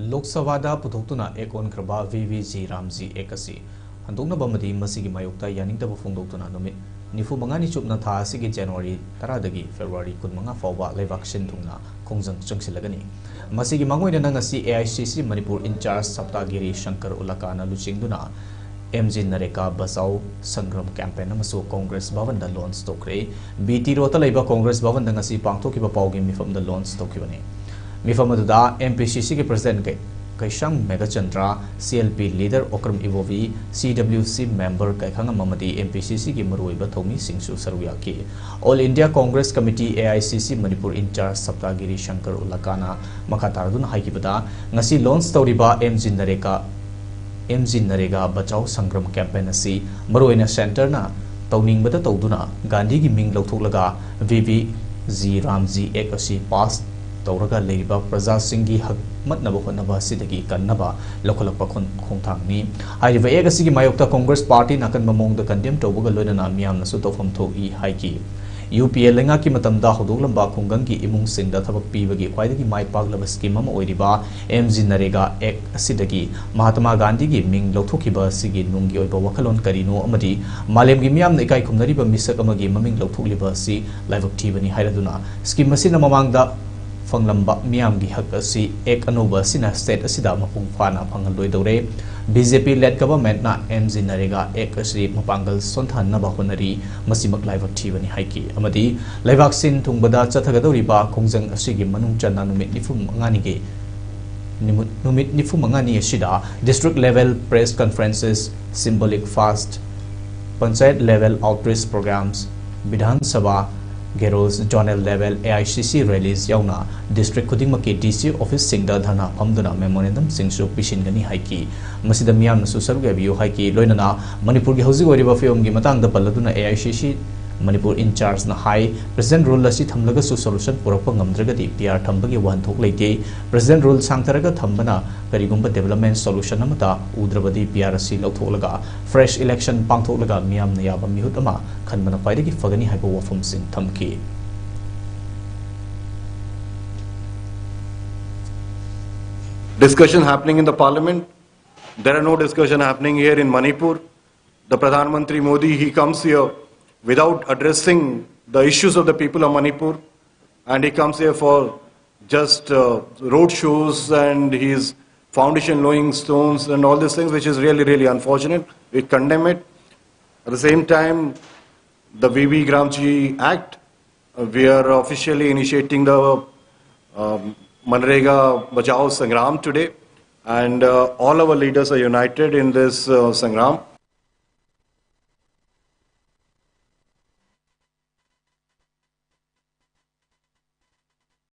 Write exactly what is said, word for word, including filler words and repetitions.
ꯂꯣꯛ ꯁꯚꯥꯗ ꯄꯨꯊꯣꯛꯇꯨꯅ ꯑꯦꯛ ꯑꯣꯟꯈ꯭ꯔꯕ V V G Ramji act ꯑꯁꯤ ꯍꯟꯗꯣꯛꯅꯕ ꯑꯃꯗꯤ ꯃꯁꯤꯒꯤ ꯃꯥꯌꯣꯛꯇ ꯌꯥꯅꯤꯡꯗꯕ ꯐꯣꯡꯗꯣꯛꯇꯨꯅ ꯅꯨꯃꯤꯠ ꯅꯤꯐꯨ ꯃꯉꯥꯅꯤ ꯆꯨꯞꯅ ꯊꯥ ꯑꯁꯤꯒꯤ ꯖꯅꯋꯥꯔꯤ ꯇꯔꯥꯗꯒꯤ ꯐꯦꯕ꯭ꯔꯨꯋꯥꯔꯤ ꯀꯨꯟꯃꯉꯥ ꯐꯥꯎꯕ ꯂꯩꯕꯥꯛ ꯁꯤꯟ ꯊꯨꯡꯅ ꯈꯣꯡꯖꯪ ꯆꯪꯁꯤꯜꯂꯒꯅꯤ꯫ ꯃꯁꯤꯒꯤ ꯃꯥꯡꯑꯣꯏꯅꯅ ꯉꯁꯤ ꯑꯦ I C C Manipur in charge Saptagiri Sankar ꯎꯂꯀꯥꯅ ꯂꯨꯆꯤꯡꯗꯨꯅ M G NREGA Bachao Sangram campaign ꯑꯃꯁꯨ ꯀꯣꯡꯒ꯭ꯔꯦꯁ ꯚꯕꯟꯗ ꯂꯣꯟꯆ ꯇꯧꯈ꯭ꯔꯦ꯫ ꯕꯤ ꯇꯤ ꯔꯣꯗꯇ ꯂꯩꯕ ꯀꯣꯡꯒ꯭ꯔꯦꯁ ꯚꯕꯟꯗ ꯉꯁꯤ ꯄꯥꯡꯊꯣꯛꯈꯤꯕ ꯄꯥꯎꯒꯤ ꯃꯤꯐꯝꯗ ꯂꯣꯟꯆ ꯇꯧꯈꯤꯕꯅꯤ꯫ ꯃꯤꯐꯝ ꯑꯗꯨꯗ ꯑꯦꯝ ꯄꯤ ꯁꯤ ꯁꯤꯒꯤ ꯄ꯭ꯔꯁꯤꯗꯦꯟꯠ ꯀꯩ-, Keisham Meghachandra, C L P leader Okram Ibobi, C W ꯁꯤ ꯃꯦꯝꯕꯔ ꯀꯩꯈꯥꯉꯝ ꯑꯃꯗꯤ ꯑꯦꯝ ꯄꯤ ꯁꯤ ꯁꯤꯒꯤ ꯃꯔꯨꯑꯣꯏꯕ ꯊꯧꯃꯤꯁꯤꯡꯁꯨ ꯁꯔꯨꯛ ꯌꯥꯈꯤ꯫ All India Congress committee, A I C C Manipur in charge Saptagiri Sankar ꯎꯂꯀꯥꯅ ꯃꯈꯥ ꯇꯥꯔꯗꯨꯅ ꯍꯥꯏꯈꯤꯕꯗ, ꯉꯁꯤ ꯂꯣꯟꯆ ꯇꯧꯔꯤꯕ M G NREGA M G NREGA Bachao Sangram campaign ꯑꯁꯤ ꯃꯔꯨꯑꯣꯏꯅ ꯁꯦꯟꯇꯔꯅ ꯇꯧꯅꯤꯡꯕꯗ ꯇꯧꯗꯨꯅ ꯒꯥꯟꯙꯤꯒꯤ ꯃꯤꯡ ꯂꯧꯊꯣꯛꯂꯒ V V G Ramji act ꯑꯁꯤ ꯄꯥꯁ ꯇꯧꯔꯒ ꯂꯩꯔꯤꯕ ꯄ꯭ꯔꯖꯥꯁꯤꯡꯒꯤ ꯍꯛ ꯃꯠꯅꯕ ꯍꯣꯠꯅꯕ ꯑꯁꯤꯗꯒꯤ ꯀꯟꯅꯕ ꯂꯧꯈꯠꯂꯛꯄ ꯈꯣꯡ-, ꯈꯣꯡꯊꯥꯡꯅꯤ꯫ ꯍꯥꯏꯔꯤꯕ ꯑꯦꯛ ꯑꯁꯤꯒꯤ ꯃꯥꯌꯣꯛꯇ ꯀꯣꯡꯒ꯭ꯔꯦꯁ ꯄꯥꯔꯇꯤꯅ ꯑꯀꯟꯕ ꯃꯑꯣꯡꯗ ꯀꯟꯗꯦꯝ ꯇꯧꯕꯒ ꯂꯣꯏꯅꯅ ꯃꯤꯌꯥꯝꯅꯁꯨ ꯇꯧꯐꯝ ꯊꯣꯛꯏ ꯍꯥꯏꯈꯤ꯫ ꯌꯨ ꯄꯤ ꯑꯦ ꯂꯩꯉꯥꯛꯀꯤ ꯃꯇꯝꯗ ꯍꯧꯗꯣꯛꯂꯝꯕ ꯈꯨꯡꯒꯪꯒꯤ ꯏꯃꯨꯡꯁꯤꯡꯗ ꯊꯕꯛ ꯄꯤꯕꯒꯤ ꯈ꯭ꯋꯥꯏꯗꯒꯤ ꯃꯥꯏ ꯄꯥꯛꯂꯕ ꯁ꯭ꯀꯤꯝ ꯑꯃ ꯑꯣꯏꯔꯤꯕ ꯑꯦꯝ ꯖꯤ ꯅꯔꯦꯒꯥ ꯑꯦꯛ ꯑꯁꯤꯗꯒꯤ ꯃꯍꯥꯇꯃꯥ ꯒꯥꯟꯙꯤꯒꯤ ꯃꯤꯡ ꯂꯧꯊꯣꯛꯈꯤꯕ ꯑꯁꯤꯒꯤ ꯅꯨꯡꯒꯤ ꯑꯣꯏꯕ ꯋꯥꯈꯜꯂꯣꯟ ꯀꯔꯤꯅꯣ ꯑꯃꯗꯤ ꯃꯥꯂꯦꯝꯒꯤ ꯃꯤꯌꯥꯝꯅ ꯏꯀꯥꯏ ꯈꯨꯝꯅꯔꯤꯕ ꯃꯤꯁꯛ ꯑꯃꯒꯤ ꯃꯃꯤꯡ ꯂꯧꯊꯣꯛꯂꯤꯕ ꯑꯁꯤ ꯂꯥꯏꯕꯛ ꯊꯤꯕꯅꯤ ꯍꯥꯏꯔꯗꯨꯅ, ꯁ꯭ꯀꯤꯝ ꯑꯁꯤꯅ ꯃꯃꯥꯡꯗ ꯐꯪꯂꯝꯕ ꯃꯤꯌꯥꯝꯒꯤ ꯍꯛ ꯑꯁꯤ ꯑꯦꯛ ꯑꯅꯧꯕ ꯑꯁꯤꯅ ꯁ꯭ꯇꯦꯠ ꯑꯁꯤꯗ ꯃꯄꯨꯡ ꯐꯥꯅ ꯐꯪꯍꯜꯂꯣꯏꯗꯧꯔꯦ꯫ ꯕꯤ ꯖꯦ ꯄꯤ ꯂꯦꯗ ꯒꯚꯔꯟꯃꯦꯟꯠꯅ ꯑꯦꯝ ꯖꯤ ꯅꯔꯦꯒꯥ ꯑꯦꯛ ꯑꯁꯤ ꯃꯄꯥꯡꯒꯜ ꯁꯣꯟꯊꯍꯟꯅꯕ ꯍꯣꯠꯅꯔꯤ, ꯃꯁꯤꯃꯛ ꯂꯥꯏꯕꯛ ꯊꯤꯕꯅꯤ ꯍꯥꯏꯈꯤ꯫ ꯑꯃꯗꯤ ꯂꯩꯕꯥꯛ ꯁꯤꯟ ꯊꯨꯡꯕꯗ ꯆꯠꯊꯒꯗꯧꯔꯤꯕ ꯈꯣꯡꯖꯪ ꯑꯁꯤꯒꯤ ꯃꯅꯨꯡ ꯆꯟꯅ ꯅꯨꯃꯤꯠ ꯅꯤꯐꯨ ꯃꯉꯥꯅꯤꯒꯤ, ꯅꯨꯃꯤꯠ, ꯅꯨꯃꯤꯠ ꯅꯤꯐꯨ ꯃꯉꯥꯅꯤ ꯑꯁꯤꯗ district level press conferences, symbolic fast, panchayat level outreach programs, Vidhan Sabha, ꯒꯦꯔꯣꯁ, zonal level A I C C rallies ꯌꯥꯎꯅ district ꯈꯨꯗꯤꯡꯃꯛꯀꯤ D C officeꯁꯤꯡꯗ ꯙꯔꯅꯥ ꯐꯝꯗꯨꯅ memorandumꯁꯤꯡꯁꯨ ꯄꯤꯁꯤꯟꯒꯅꯤ ꯍꯥꯏꯈꯤ꯫ ꯃꯁꯤꯗ ꯃꯤꯌꯥꯝꯅꯁꯨ ꯁꯔꯨꯛ ꯌꯥꯕꯤꯌꯨ ꯍꯥꯏꯈꯤ꯫ ꯂꯣꯏꯅꯅ ꯃꯅꯤꯄꯨꯔꯒꯤ ꯍꯧꯖꯤꯛ ꯑꯣꯏꯔꯤꯕ ꯐꯤꯕꯝꯒꯤ ꯃꯇꯥꯡꯗ ꯄꯜꯂꯗꯨꯅ A I C C Manipur in chargeꯅ high, President rule ꯑꯁꯤ ꯊꯝꯂꯒꯁꯨ solution ꯄꯨꯔꯛꯄ ꯉꯝꯗ꯭ꯔꯒꯗꯤ P R ꯊꯝꯕꯒꯤ ꯋꯥꯍꯟꯊꯣꯛ ꯂꯩꯇꯦ꯫ President rule ꯁꯥꯡꯊꯔꯒ ꯊꯝꯕꯅ ꯀꯔꯤꯒꯨꯝꯕ development solution ꯑꯃꯠꯇ ꯎꯗ꯭ꯔꯕꯗꯤ P R ꯑꯁꯤ ꯂꯧꯊꯣꯛꯂꯒ fresh election ꯄꯥꯡꯊꯣꯛꯂꯒ ꯃꯤꯌꯥꯝꯅ ꯌꯥꯕ ꯃꯤꯍꯨꯠ ꯑꯃ ꯈꯟꯕꯅ ꯈ꯭ꯋꯥꯏꯗꯒꯤ ꯐꯒꯅꯤ ꯍꯥꯏꯕ ꯋꯥꯐꯝꯁꯤꯡ ꯊꯝꯈꯤ꯫ discussion happening in the parliament. There are no discussion happening here in Manipur. The Pradhan Mantri Modi, he comes here without addressing the issues of the people of Manipur, and he comes here for just uh, road shows and his foundation laying stones and all these things, which is really, really unfortunate. We condemn it. At the same time, the V B Gramji Act, uh, we are officially initiating the um, Manrega Bachao Sangram today, and uh, all our leaders are united in this uh, Sangram.